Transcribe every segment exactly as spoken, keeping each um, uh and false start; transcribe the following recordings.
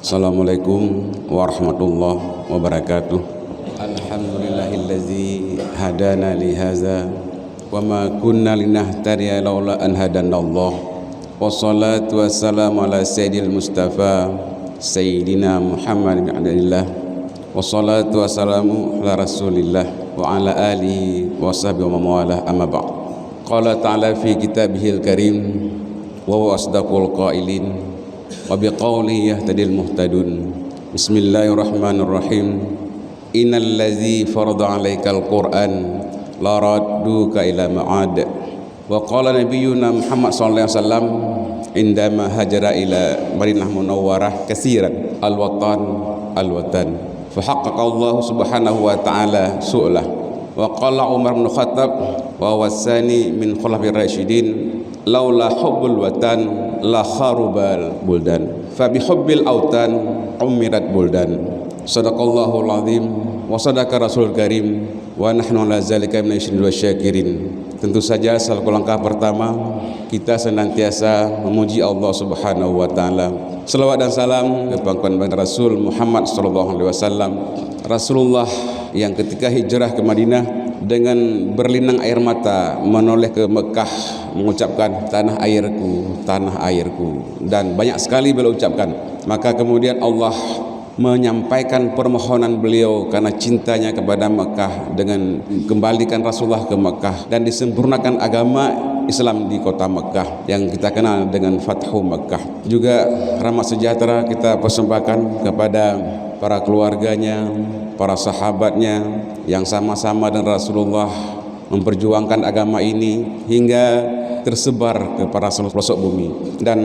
Assalamualaikum warahmatullahi wabarakatuh. Alhamdulillahillazi hadana li haza wa ma kunna linahtadiya laula an hadanallah. Wassalatu wassalamu ala sayyidil mustafa sayyidina Muhammad bin Abdillah. Wassalatu wassalamu ala rasulillah wa ala alihi wa sahbihi wa mawalah, amma ba'd. Qala ta'ala fi kitabihil karim wa huwa asdaqul qailin wa biqaulihi yahtadil muhtadun. Bismillahirrahmanirrahim. Innal ladzi farada alaikal Qur'an la radduka ila ma'ad. Wa qala nabiyyuna Muhammad sallallahu alaihi wasallam indama hajara ila Madinah Munawwarah kasiran, al-watan, al-watan. Fa haqqaqa Allah subhanahu wa ta'ala su'lah. Wa qala Umar bin Khattab wa wasani min khulafir rasyidin laula hubbul watan la kharubal buldan. Fa bihubbil autan umirat buldan. Sadaqallahul azim wa sadaqa rasulul karim wa nahnu ala zalika minasy syakirin. Tentu saja, selaku langkah pertama, kita senantiasa memuji Allah Subhanahu wa taala. Selawat dan salam kepada Rasul Muhammad sallallahu alaihi wasallam, Rasulullah yang ketika hijrah ke Madinah dengan berlinang air mata menoleh ke Mekah mengucapkan, "Tanah airku, tanah airku." Dan banyak sekali beliau ucapkan. Maka kemudian Allah menyampaikan permohonan beliau karena cintanya kepada Mekah dengan kembalikan Rasulullah ke Mekah dan disempurnakan agama Islam di kota Mekah yang kita kenal dengan Fathu Mekah. Juga rahmat sejahtera kita persembahkan kepada para keluarganya, para sahabatnya yang sama-sama dengan Rasulullah memperjuangkan agama ini hingga tersebar ke para pelosok bumi. Dan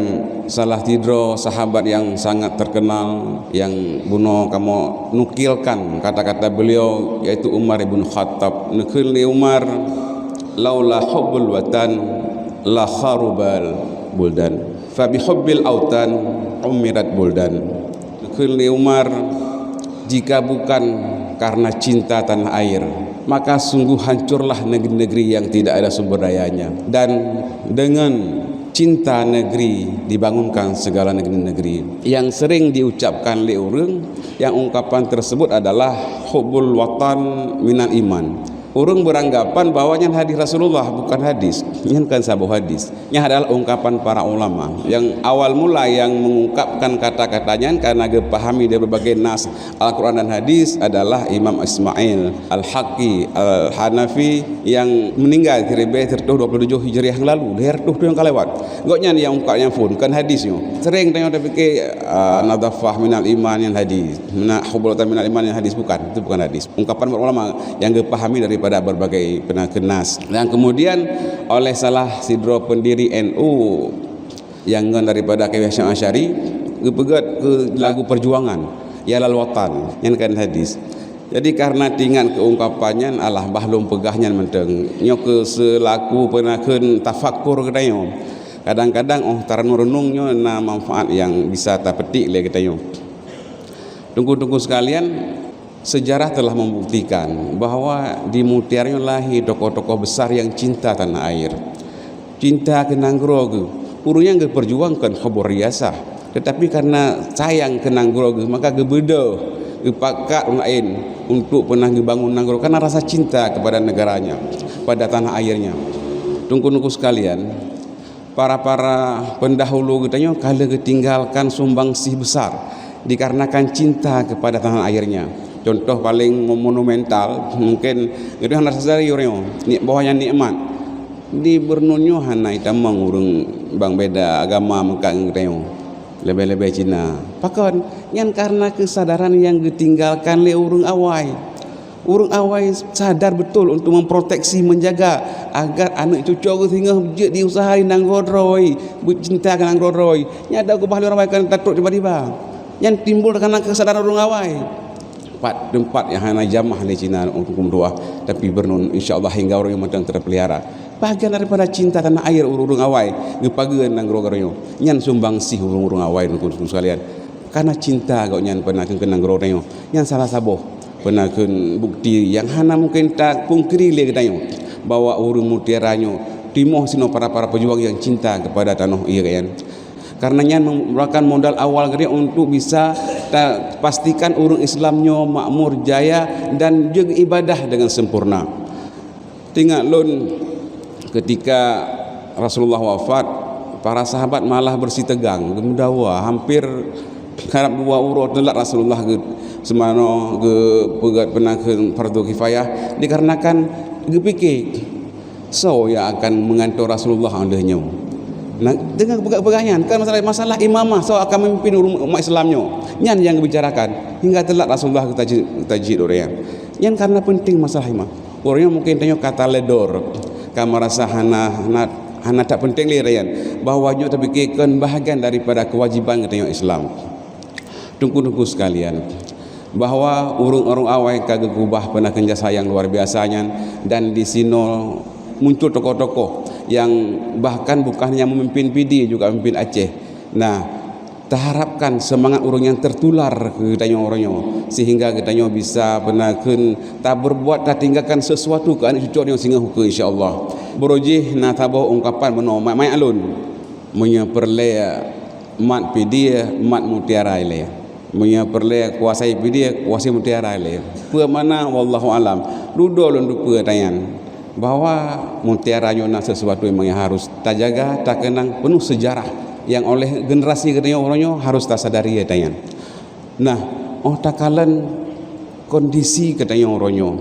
salah sidroe sahabat yang sangat terkenal yang bunoe kamoe nukilkan kata-kata beliau, yaitu Umar ibn Khattab. Neukheun lé Umar, "Laula hubbul watan la kharubal buldan. Fa bihubbil autan umirat buldan." Neukheun lé Umar, "Jika bukan karena cinta tanah air, maka sungguh hancurlah negeri-negeri yang tidak ada sumber dayanya. Dan dengan cinta negeri dibangunkan segala negeri-negeri." Yang sering diucapkan lé ureuëng, yang ungkapan tersebut adalah hubbul watan minal iman. Ureuëng beranggapan bahwa nyan hadis Rasulullah, bukan hadis. Nyan kan saboh hadis. Nyan adalah ungkapan para ulama. Yang awal mula yang mengungkapkan kata-kata nyan karena geupahami dari berbagai nas Al-Quran dan hadis adalah Imam Ismail Al-Haqqi Al-Hanafi yang meninggal siribée siratoh dua puluh tujoh Hijriah yang lalu, lhée ratoh thon nyang ka lewat. Gobnyan yang ungkap nyang phon, kan hadis nyoe. Sering tanyoe tapike, ah, nadhafah minal iman nyan hadis. Mena hubbul watan minal iman nyan hadis, bukan. Itu bukan hadis. Ungkapan para ulama yang geupahami daripada berbagai peunakeunas. Dan kemudian oleh salah sidroe pendiri N U yang ngon daripada Kiai Hasyim Asy'ari, geupeugét keu lagu perjuangan, "Ya lal watan", nyan kan hadis. Jadi karena teuingat keu ungkapan nyan, alah bah lôn peugah nyan mantong. Nyoe keu seulaku peunakheun tafakur geutanyoe. Kadang-kadang óh tareunung-reunung nyoe na manfaat nyang bisa tapetik lé geutanyoe. Teungku-teungku sekalian, sejarah telah membuktikan bahwa di Mutiara nyoe lahé tokoh-tokoh besar yang cinta tanah air, cinta keu nanggroe geuh. Ureuëng nyang geuperjuang kon hubur riasah, tetapi karena sayang keu nanggroe geuh, maka geubeudôh, geupakat ureuëng laén untuk peunah geubangun nanggroe karena rasa cinta kepada negaranya, pada tanah airnya. Teungku-teungku sekalian, para-para pendahulu geutanyoe ka lheueh geutinggalkan sumbangsih besar dikarenakan cinta kepada tanah airnya. Contoh paling mo-, monumental, mungkin geutanyoe hana sadari uroe nyoe, ni-, bahwa nyan nikmat. Di Beureunuen nyoe hana itamong ureuëng bang beda agama meukat ngon geutanyoe, leubeh-leubeh Cina. Pakon? Nyan karena keusadaran nyang geutinggalkan lé ureuëng awai. Ureuëng awai sadar beutôi untuk memproteksi, menjaga agar aneuëk cucoe geuh singoh jeuet diuseuha di nanggroe droe, beucinta keu nanggroe droe. Nyan dak keubah lé ureuëng awai kon tatrok tiba-tiba. Nyan timbul karena keusadaran ureuëng awai. Pat teumpat nyang hana jamah lé Cina untuk meutuah, tapi Beureunuen insya Allah hingga uroe nyoe mantong teupeulihara. Bagian daripada cinta tanah air ureuëng awai geupageue nanggroe droe nyoe. Nyan sumbangsih ureuëng-ureuëng awai, teungku sekalian. Karena cinta gobnyan peunakheun keu nanggroe droe nyoe. Nyan salah saboh peunakheun bukti nyang hana mungkin tapungkiri lé geutanyoe bahwa ureuëng Mutiara nyoe timoh sinoe para-para pejuang nyang cinta kepada tanoh ié gobnyan. Karena nyan merupakan modal awal geutanyoe untuk bisa Ta pastikan ureuëng Islam nyoe makmur, jaya dan jeuet ibadah dengan sempurna. Teuingat lôn, ketika Rasulullah wafat, para sahabat malah bersitegang, geumeudawa, hampir karab dua uroe teulat Rasulullah geu-, seumanoe geupeugét peunakeun fardu kifayah, dikarenakan geupike, soe nyang akan meugantoe Rasulullah 'oh lheueh nyoe. Nah, deungon peugah-peugah nyan, kan masalah, masalah imamah, soe akan memimpin umat Islam nyoe. Nyan nyang geubicarakan, hingga teulat Rasulullah geutajih, geutajih ureuëng nyan. Nyan karena penting masalah imam. Ureuëng nyoe mungkin tanyoe ka taledor, ka merasa hana, hana, hana that penting lé nyan, bahwa nyoe tapike kon bahagian daripada kewajiban geutanyoe Islam. Teungku-teungku sekalian, bahwa ureuëng-ureuëng awai ka geukeubah peunakeun jasa nyang luar biasa nyan, dan di sinoe muncul tokoh-tokoh yang bahkan bukan hanya memimpin Pidie, juga memimpin Aceh. Nah, taharapkan semangat ureuëng nyan tertular keu geutanyoe uroe nyoe, sehingga geutanyoe bisa peunakeun taberbuat, tatinggalkan sesuatu keu aneuk cucu nyoe singoh ukeue, insya Allah. Beurujih na saboh ungkapan meunoe, mak-mak lôn, meunyoe peureulée mat Pidie, mat mutiara ilée. Meunyoe peureulée kuasai Pidie, kuasai mutiara ilée. Peue makna? Wallahu alam. Dudoe lôn teupeue tanyan bahwa mutiara nyoe na sesuatu memang yang harus tajaga, takeunang, penuh sejarah yang oleh generasi geutanyoe uroe nyoe harus tasadari tanyan. Nah, 'oh takalon kondisi geutanyoe uroe nyoe,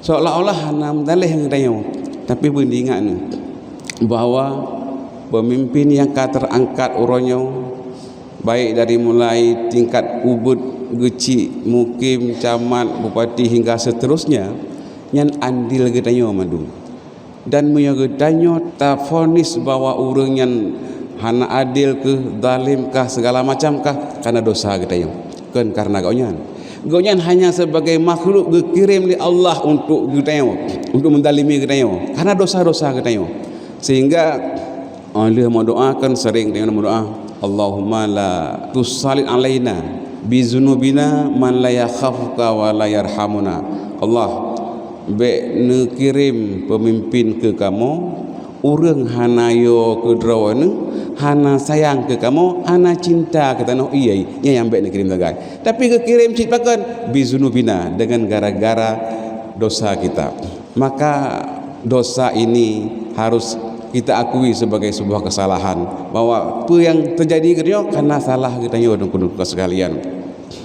seolah-olah hana meudaléh ngon tanyoe. Tapi beu ingat neuh bahwa pemimpin nyang ka terangkat uroe nyoe, baik dari mulai tingkat ubit, geuchik, mukim, camat, bupati hingga seterusnya, nyan andil geutanyoe mandum. Dan meunyoe geutanyoe tafonis bahwa ureuëng nyan hana adil kah, zalim kah, segala macam kah, karena dosa geutanyoe, kon karena gobnyan. Gobnyan hanya sebagai makhluk geukirém lé Allah untuk geutanyoe, untuk mendalimi geutanyoe, karena dosa-dosa geutanyoe. Sehingga 'oh lheueh meudoa kan sering tanyoe meudoa, "Allahumma la tusallit alaina bizunubina man la yakhafuka wa la yarhamuna." Allah, bék neukirém peumimpin keu kamoe, ureuëng hana yo keu droeneuh, hana sayang keu kamoe, hana cinta keu tanoh ié, nyan nyang bék neukirém sagai. Tapi geukirém cit pakon? Bizunubina, dengan gara-gara dosa kita. Maka dosa ini harus kita akui sebagai sebuah kesalahan, bahwa peue nyang teujadi geutanyoe karena salah geutanyoe, teungku-teungku sekalian.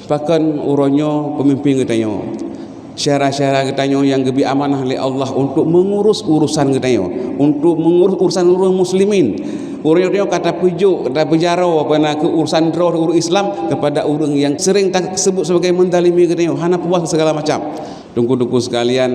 Pakon uroe nyoe peumimpin geutanyoe, syedara-syedara geutanyoe nyang geubri amanah lé Allah untuk mengurus urusan geutanyoe, untuk mengurus urusan ureuëng muslimin. Uroe nyoe ka tapeujok, ka tapeujaroe, apa na, keu urusan droe ureuëng Islam kepada ureuëng nyang sering taseubut sebagai mendalimi geutanyoe, hana puas segala macam. Teungku-teungku sekalian,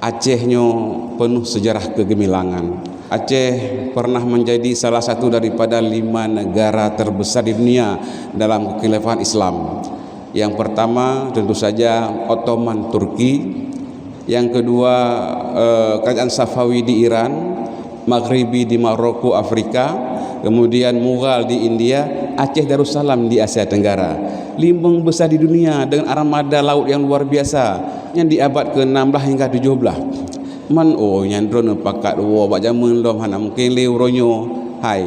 Aceh nyoe peunoh seujarah keugeumilangan. Aceh pernah menjadi salah satu daripada lima negara terbesar di dunia dalam kekhilafahan Islam. Yang pertama tentu saja Ottoman Turki, yang kedua, eh, Kerajaan Safawi di Iran, Maghribi di Maroko, Afrika, kemudian Mughal di India, Aceh Darussalam di Asia Tenggara. Limong besar di dunia dengan armada laut yang luar biasa, nyan di abad keenam belas hingga tujuh belas. Man, oh, nyan droeneuh pakat woe bak jameun lom, hana mungken lé uroe nyoe. Hai,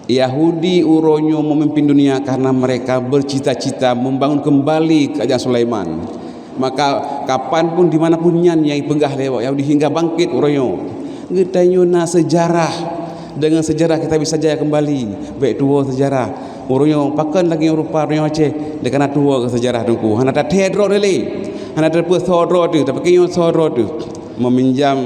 Yahudi uroe nyoe memimpin dunia karena mereka bercita-cita membangun kembali Kerajaan Sulaiman. Maka, kapan pun, di mana pun nyan nyang ipeugah lé awak Yahudi hingga bangkit uroe nyoe. Geutanyoe na seujarah. Dengan seujarah kita bisa jaya kembali. Bék tuwoe seujarah. Uroe nyoe, pakon lagée rupa uroe nyoe Aceh? Dikana tuwoe keu seujarah Teungku. Hana tathée droe lé. Hana tapeusoe droe teuh, tapi nyoe soe droe teuh. Meminjam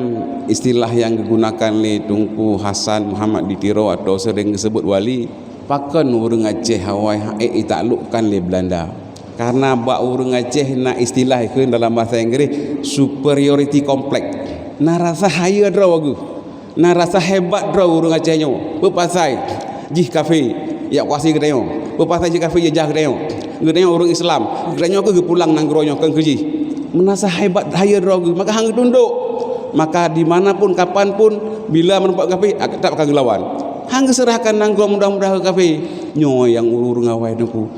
istilah yang digunakan lé Teungku Hasan Muhammad di Tiro atau sering disebut Wali, pakon ureuëng Aceh awai hana ék itaklukkan lé Belanda. Karena bak ureuëng Aceh na istilah ikheun dalam bahasa Inggris, superiority complex. Na rasa hayeue droe geuh. Na rasa hebat droe ureuëng Aceh nyoe. Peue pasai jih kafé jak kuasai geutanyoe. Peue pasai jih kafé jak jah geutanyoe. Geutanyoe ureuëng Islam. Geutanyoe keuh geupulang nanggroe nyoe kon keu jih. Meunasa hebat hayeue droe geuh, maka han geutundok. Maka di mana pun, kapan pun, bila meureumpok kafé, tetap akan geulawan. Han geuseurahkan nanggroe mudah-mudah keu kafé. Nyoe nyang ureuëng awai Teungku.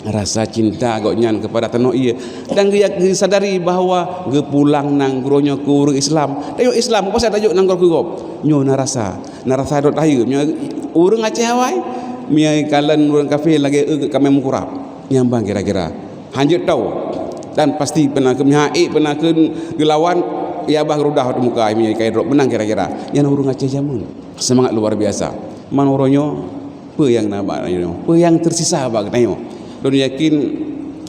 Rasa cinta gobnyan keupada tanoh ié, dan geuya-, geusadari bahwa geupulang nanggroe nyoe keu ureuëng Islam. Tanyoe Islam, peue pasai tajok nanggroe keu gob? Nyoe na rasa, na rasa rot hayeue. Meunyoe ureuëng Aceh awai, meunyoe kalon ureuëng kafé lagée eu kamé meukurab. Nyang ban kira-kira. Hanjeuet tao. Dan pasti peunakeun meuhai, peunakeun geulawan, ya bah rudah di muka, meunyoe kai droe, meunan kira-kira. Nyan ureuëng Aceh jameun. Semangat luar biasa. Man uroe nyoe, peue nyang na bak nyoe? Peue nyang tersisa bak geutanyoe? Lôn yakin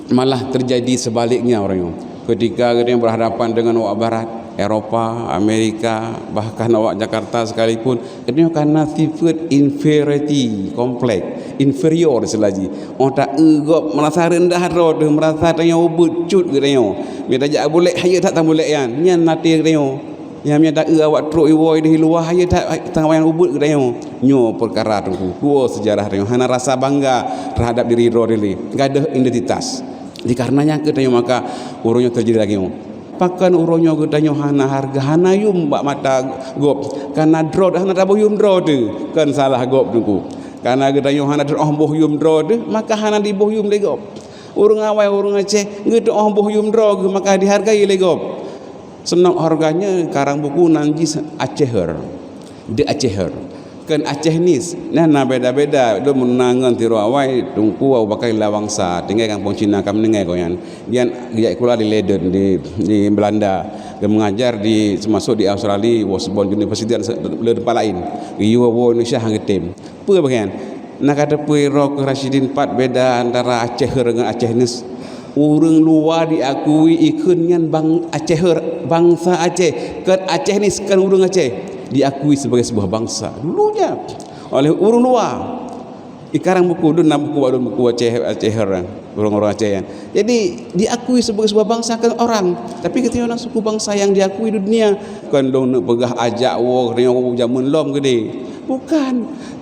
malah terjadi sebaliknya uroe nyoe. Ketika geutanyoe berhadapan dengan awak barat, Eropa, Amerika, bahkan awak Jakarta sekalipun, geutanyoe kana sifat inferiority complex, inferior istilah jih. Oh, taeu gob merasa rendah droe teuh, merasa tanyoe ubit cut geutanyoe. Mita jak bulek, hayeu that tamulek nyan, nyan até geutanyoe. Nyang mita eu awak trok iwoe di luwa, hayeu that tangawan ubit geutanyoe. Nyoe perkara teungku, dua sejarah tanyoe hana rasa bangga terhadap diri droe lé, gadoh identitas. Dikareuna nyan keuh tanyoe maka uroe nyoe terjadi lagée nyoe. Pakon uroe nyoe geutanyoe hana hareuga, hana yum bak mata gob? Kana droe hana taboh yum droe teuh, kon salah gob teungku. Kana geutanyoe hana teuoh boh yum droe teuh, maka hana diboh yum lé gob. Ureuëng awai, ureuëng Aceh geuteuoh boh yum droe geuh, maka dihargai lé gob. Seunok hareuga nyoe karang buku nan jih Aceher. De Aceher. Kon Acehnis, nyan na beda-beda. Lôn meunangan tiroe awai, Teungku Abu Bakar Lawangsa, tinggai gampông Cina, ka meuninggai gobnyan. Dian geujak sikula di Leiden, di, di Belanda. Geumeungajar di, seumasok di Australia, Washburn University dan se-, le teumpat laén. Geuyue woe Indonesia han geutem. Peue bagian? Na ka teupeu roh keu Rasyidin pat beda antara Aceher ngon Acehnis. Ureuëng luwa diakui ikheun nyan bang-, Aceher, bangsa Aceh, kon Acehnis, kon ureuëng Aceh. Diakui sebagai sebuah bangsa. Dulunya oleh ureuëng luwa. Ikarang buku dun na buku, buku Aceh, Aceher, ureuëng-ureuëng Aceh nyan. Jadi diakui sebagai sebuah bangsa, kon orang. Tapi geutanyoe na suku bangsa yang diakui di dunia. Kon lôn neupeugah ajak woe geutanyoe jameun lom geude. Bukan.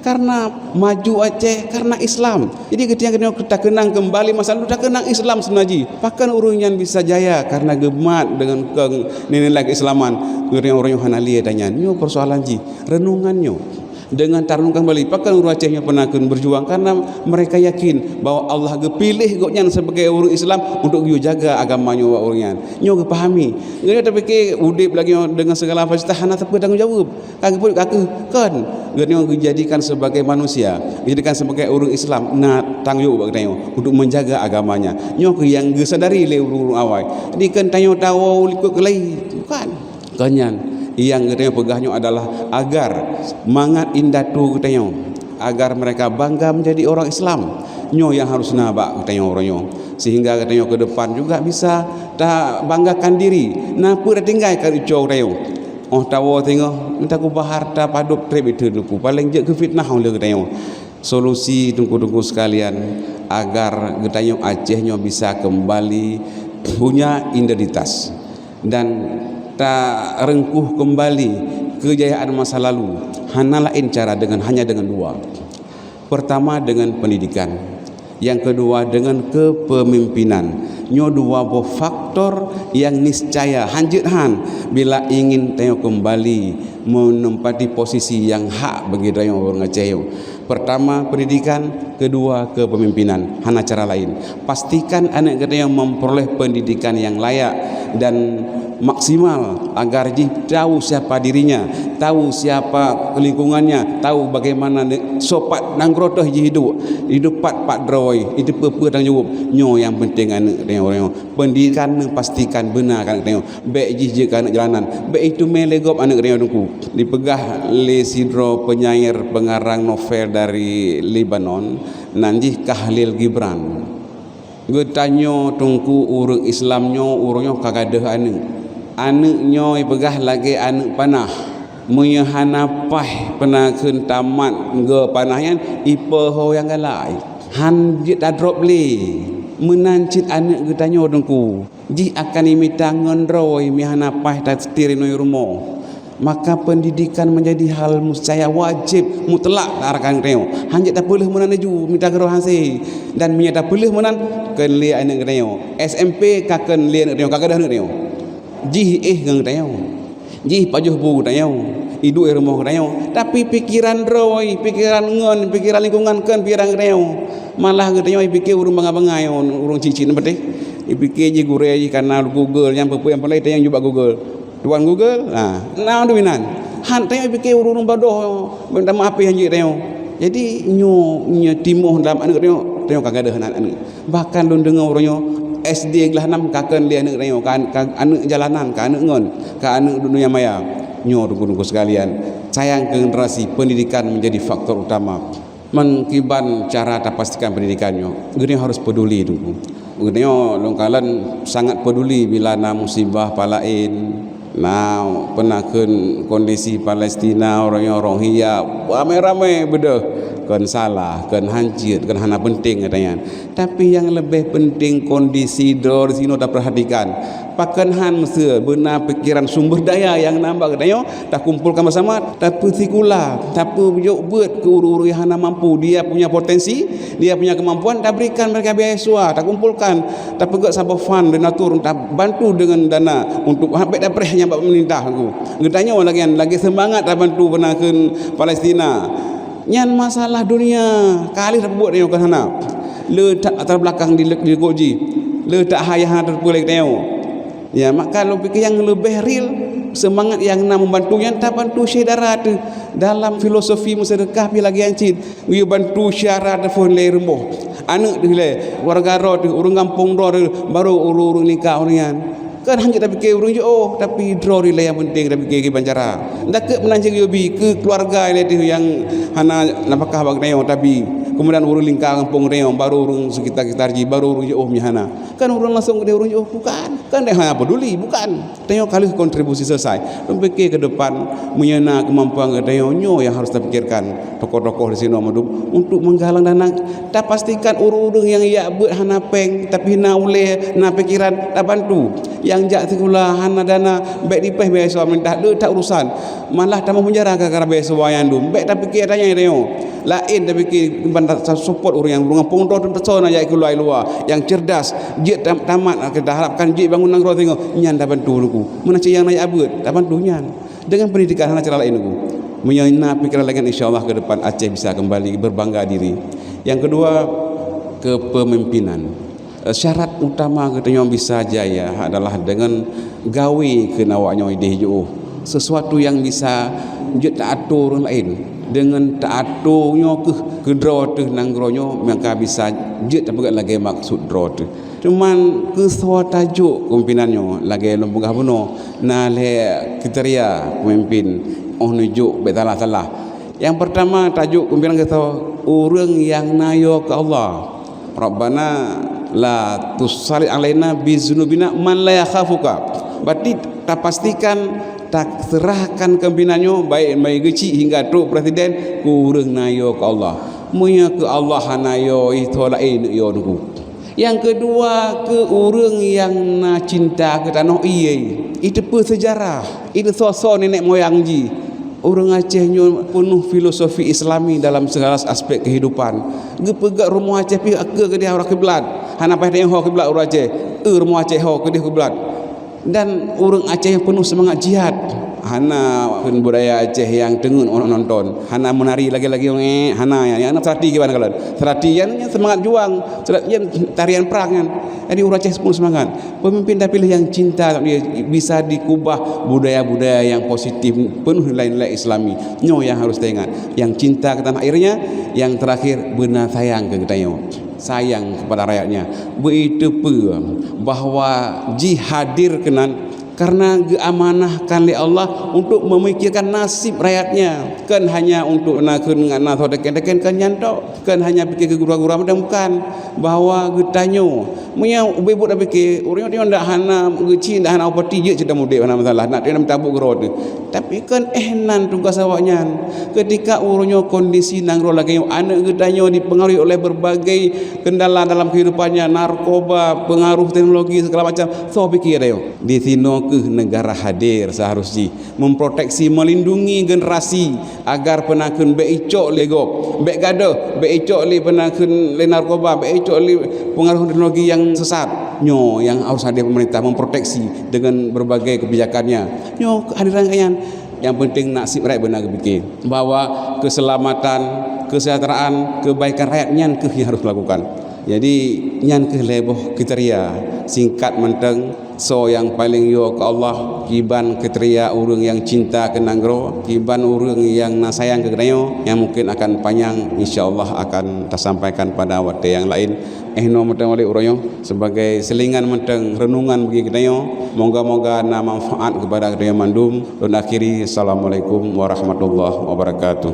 Karena maju Aceh, karena Islam. Jadi geutanyoe, geutanyoe takeunang kembali masa lalu, takeunang Islam sebenar jih. Pakon ureuëng nyan bisa jaya karena geumat dengan keng nilai keislaman. Ureuëng-ureuëng hana lié tanyan. Nyoe persoalan jih. Renungan nyoe. Dengan tarenungkan kembali, pakon ureuëng Aceh nyoe peunakeun berjuang karena mereka yakin bahwa Allah geupiléh gobnyan sebagai ureuëng Islam untuk geuyue jaga agama nyoe bak ureuëng nyan. Nyoe geupahami. Geutanyoe tapike udeb lagée nyoe dengan segala fasilitas hana teupeu tanggong jaweueb. Ka geupeubuet ka keuh, kon. Geutanyoe geujadikan sebagai manusia, geujadikan sebagai ureuëng Islam, na tanggong jaweueb bak geutanyoe untuk menjaga agamanya. Nyoe keuh nyang geusadari lé ureuëng-ureuëng awai. Jadi kon tanyoe tawoe likot keulai, bukan. Kon nyan, nyang geutanyoe peugah nyoe adalah agar mangat indatu geutanyoe, agar mereka bangga menjadi orang Islam. Nyoe nyang harus na bak geutanyoe uroe nyoe, sehingga geutanyoe ke depan juga bisa tabanggakan diri. Na peue tatinggai ka ucoe geutanyoe. Óh tawoe singoh, mita kubah harta padub treb itu Teungku, paleng jeuet keu fitnah uleh geutanyoe. Solusi Teungku-teungku sekalian, agar geutanyoe Aceh nyoe bisa kembali punya identitas dan tarengkuh kembali kejayaan masa lalu, hana laén cara dengan, hanya dengan dua. Pertama dengan pendidikan, yang kedua dengan kepemimpinan. Nyoe dua boh faktor yang niscaya hanjeuet han bila ingin tanyoe kembali menempati posisi yang hak bagi tanyoe ureuëng Aceh nyoe. Pertama pendidikan, kedua kepemimpinan. Hana cara lain. Pastikan aneuk geutanyoe memperoleh pendidikan yang layak dan maksimal agar jih tahu siapa dirinya, tahu siapa lingkungannya, tahu bagaimana ne-, soe pat nanggroe teuh jih hidup, hidup pat-pat droe, itu peue-peue tanggong jaweueb. Nyoe nyang penting aneuk tanyoe. Pendidikan neupastikan beuna aneuk tanyoe. Bék jih jeuet keu aneuk jalanan. Bék itu mé lé gob aneuk tanyoe Teungku. Dipeugah lé sidroe penyair pengarang novel dari Lebanon, nan jih Khalil Gibran. Geutanyoe Teungku ureuëng Islam nyoe uroe nyoe ka gadôh aneuk. Aneuk nyoe ipeugah lagée aneuk panah. Meunyoe hana paih peunakeun tamat geupanah nyan, ipoh ho nyang galak. Han jeuet tadrob lé. Meunan cit aneuk geutanyoe Teungku. Jih akan imita ngon droe meuhana paih taseutiri nui rumoh. Maka pendidikan menjadi hal niscaya wajéb mutlak bak aneuk tanyoe. Hanjeuet tapeuleueh meunan laju mita keudroe hase. Dan meunyoe tapeuleueh meunan, kheun lé aneuk geutanyoe. S M P ka kheun lé aneuk tanyoe, ka gadôh aneuk tanyoe. Jih éh ngon geutanyoe. Jih pajoh bu geutanyoe. Iduek rumoh geutanyoe. Tapi pikeran droe, pikeran ngon, pikeran lingkungan kheun pikeran geutanyoe. Malah geutanyoe ipike ureuëng bangai-bangai, ureuëng cicit na beuteh. Ipike jih gurée jih kana Google nyang peue-peue nyang paleng tanyoe jubak Google. Tuan Google, ha, na duek inan. Han tanyoe pike ureuëng badoh, minta maaf pih hanjeuet tanyoe. Jadi nyoe, nyoe timoh dalam aneuk tanyoe Tanyoe ka gadôh aneuk-aneuk. Bahkan lôn deungoe uroe nyoe S D kelas enam ka kheun lé aneuk tanyoe, ka, ka aneuk jalanan, ka aneuk ngon, ka aneuk dunia maya. Nyoe teungku-teungku sekalian, sayang ke generasi, pendidikan menjadi faktor utama. Meukiban cara tapastikan pendidikan nyoe, geutanyoe harus peduli teungku. Geutanyoe lôn kalon sangat peduli bila na musibah Palestina, na peunakeun kondisi Palestina, uroe nyoe Rohingya, ramai-ramai beudôh, kon salah, kon hanjeuet, kon hana penting gata nyan. Tapi nyang leubeh penting kondisi droe disinoe taperhatikan. Pakon han meuseu beuna pikiran sumber daya nyang na bak geutanyoe takumpulkan bersama, tapeusikula, tapeujok beuet keu ureuëng-ureuëng nyang hana mampu, dia punya potensi, dia punya kemampuan, taberikan mereka beasiswa, takumpulkan, tapeugét saboh fund donatur, tabantu deungon dana untuk bèk tapreh nyang bak pemerintah tu. Geutanyoe lagèe nyan, lagèe seumangat tabantu peunakeun Palestina. Nyan masalah dunia, ka lheueh tapeubuet nyoe ka hana. Le that latar belakang di, di likot jih. Le that hai hana teupeue lé geutanyoe. Ya, maka lôn pikir nyang leubeh real, seumangat nyang na membantu nyan tabantu syedara teuh dalam filosofi meuseudeukah pih lagèe nyan cit. Geuyue bantu syedara teuh phôn lé rumoh. Aneuk teuh lé, keluarga droe teuh, ureuëng gampông droe teuh, baru ureuëng-ureuëng lingka ureuëng nyan. Kan hana tapike ureuëng jiôh, tapi droe ilèe nyang penting tapike kiban cara. Dakeuet meunan cit geuyue bi keu keuluwarga ilèe teuh nyang hana nafakah bak geutanyoe tabi. Keumudian ureuëng lingka gampông geutanyoe, baru ureuëng sekitar-sekitar jih, baru ureuëng jiôh meunyo hana. Kan ureuëng langsong geutanyoe ureuëng jiôh, bukan. Kan hana peduli, bukan. Tanyoe ka lheueh kontribusi selesai. Lôn pike keu depan, meunyo na keumampuan geutanyoe, nyoe nyang harôh tapikirkan. Tokoh-tokoh disinoe mandum untuk menggalang dana, tapastikan ureuëng-ureuëng nyang jak beuet hana péng, tapi na ulèe, na pikiran, tabantu. Nyang jak sikula hana dana, bèk dipreh beasiswa pemerintah, le that urusan. Malah tamong penjara gara-gara beasiswa nyan dum. Bèk tapike ata nyan tanyoe. Laén tapike ban ta-, support ureuëng nyang ureuëng gampông droe teuh na jak keuluwa-luwa, nyang cerdas, jeuet tam-, tamat, kita harapkan jeuet bangun nanggroe singoh, nyan tabantu teungku. Meunan cit nyang na jak beuet, tabantu nyan. Dengan pendidikan hana cara laén teungku. Meunyo na pikiran lagèe nyan, insya Allah ke depan Aceh bisa kembali berbangga diri. Yang kedua, kepemimpinan. Eh, syarat utama geutanyoe bisa jaya adalah dengan gawe keu awak nyoe idéh jiôh. Sesuatu yang bisa jeuet taatur ureuëng laén. Dengan taatur nyoe keuh keudroe teuh nanggroe nyoe, maka bisa jeuet tapeugah lagèe maksud droe teuh. Cuman keusoe tajok kepemimpinan nyoe lagèe lôn peugah bunoe, na lhèe kriteria pemimpin óh neujok bèk salah-salah. Yang pertama tajok kepemimpinan keusoe ureuëng nyang na yo keu Allah. Rabbana la tusallit alaina bizunubina man la yakhafuka. Berarti tapastikan taserahkan kepemimpinan nyoe baik mulai geuchik hingga trok presiden keu ureuëng na yo keu Allah. Meunyo keu Allah hana yo, itho laén yo teungku. Nyang keudua, keu ureuëng nyang na cinta keu tanoh ié, iteupeue seujarah, iteusoe-soe nenek moyang jih. Ureuëng Aceh nyoe peunoh filosofi Islami dalam segala aspek kehidupan. Geupeugah rumoh Aceh pih keudéh arah kiblat. Hana payah tanyong ho kiblat ureuëng Aceh. Eu rumoh Aceh ho keudéh kiblat. Dan ureuëng Aceh nyang peunoh seumangat jihad. Hana kheun budaya Aceh nyang teungeut ureuëng nonton. Hana meunari lagèe-lagèe ureuëng, eh, hana, nyang, nyang na seurati kiban kalon. Seurati nyan, nyan seumangat juang, seurati nyan tarian prang nyan. Jadi ureuëng Aceh peunoh seumangat. Pemimpin tapiléh nyang cinta, bisa dikubah budaya-budaya nyang positif, peunoh nilai-nilai Islami. Nyoe nyang harôh taingat. Nyang cinta keu tanah airnya, nyang terakhir beuna sayang keu geutanyoe. Sayang kepada rakyatnya. Beuteupeue bahwa jih hadir keunan karena geuamanahkan lé Allah untuk memikirkan nasib rakyatnya. Kon hanya untuk na kheun ngon na soe teken-teken, kon nyan tok. Kon hanya pike keu gura-gura mantong, bukan. Bahwa geutanyoe, meunyo ubé buet tapike, ureuëng nyoe ndak hana geuchik, ndak hana upati, jeuet cit udép, hana masalah. Nak teuh mita buet keudroe teuh. Tapi kon eh nan tugas awaknyan. Ketika ureuëng nyoe kondisi nanggroe lagèe nyoe, aneuk geutanyoe dipengaruhi oleh berbagai kendala dalam kehidupannya, narkoba, pengaruh teknologi, segala macam, soe pike tanyoe. Di sinoe keuh negara hadir seharus jih memproteksi, melindungi generasi agar peunakeun bèk icok lé gob, bèk gadôh, bèk icok lé peunakeun lé narkoba, bèk icok lé pengaruh teknologi nyang sesat. Nyoe nyang harus hadir pemerintah memproteksi dengan berbagai kebijakannya. Nyoe kehadiran kalian. Nyang penting nasib rakyat beuna geupike bahwa keselamatan, kesejahteraan, kebaikan rakyat nyan keuh nyang harus dilakukan. Jadi nyan keuh lhèe boh kriteria singkat mantong Soe nyang paleng yo keu Allah, kiban kriteria ureuëng nyang cinta keu nanggroe, kiban ureuëng nyang na sayang keu geutanyoe, nyang mungkin akan panyang, insya Allah akan tasampaikan pada watée nyang laén. Eh, nyoe mantong lé uroe nyoe, sebagai selingan mantong renungan bagi geutanyoe. Moga-moga na manfaat kepada geutanyoe mandum. Lôn akhiri, Assalamualaikum warahmatullahi wabarakatuh.